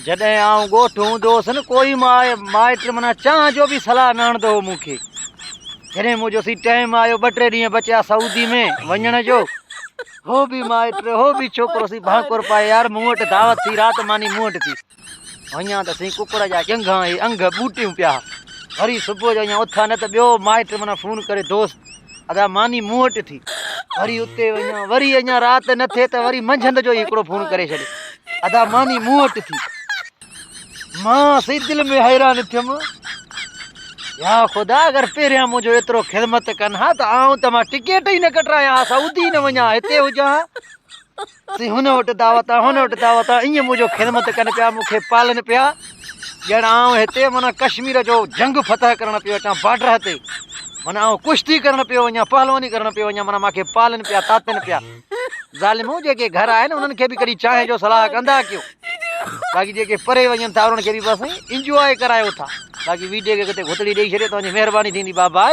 جڏهن آئون ڳوٺ هوندو هوس نه ڪوئي مائٽ معنيٰ چانهه جو به صلاح نه هڻندو هو مون کي. جڏهن منهنجو سي ٽائيم آيو ٻه ٽي ڏينهن بچيا سعودي ۾ وڃڻ جو هو به مائٽ هو به ڇوڪرو سي ڀانڪر پائي يار مون وٽ دعوت ٿي رات ماني مون وٽ ٿي. وڃان ته سائين ڪڪڙ جا ڄنگهان اهي انگ ٻوٽيون پيا. وري صبح جو اڃا اٿان نه ته ٻيو مائٽ معنيٰ فون ڪري دوست ادا ماني مون وٽ ٿي. وري اتي وڃان وري اڃا رات نه ٿئي ته وري منجهند جو ئي هڪڙو فون ڪري ڇڏي ادا ماني مون وٽ ٿي. مان سائين دل ۾ حيران ٿيم يا خدا اگر پهريان منهنجو ايترو خدمت ڪن ها ته آئون ته مان ٽڪيٽ ئي نه ڪٽرايان ها سعودي ئي نه وڃان ها هتي هجان ها. سي هن وٽ دعوت آ، هن وٽ دعوت آ، ائين منهنجو خدمت ڪن پيا، مون کي پالن پيا، ڄڻ آئون هتي معنيٰ ڪشمير جو جنگ فتح ڪرڻ پيو اچان بارڊر تي، معنيٰ آئون ڪشتي ڪرڻ پيو وڃان، پهلواني ڪرڻ پيو وڃان، معنيٰ مان کي پالن پيا، تاتن پيا. ظالمو جيڪي گهر آهن انهن کي به ڪڏهن چانهه جو صلاح ڪندا ڪيو، باقي جيڪي پري وڃن ٿا انهن کي به بس انجواء ڪرايو ٿا، باقي ويڊيو کي ڪٿي گهتڙي ڏئي ڇڏيو توهان جي مهرباني ٿيندي بابا.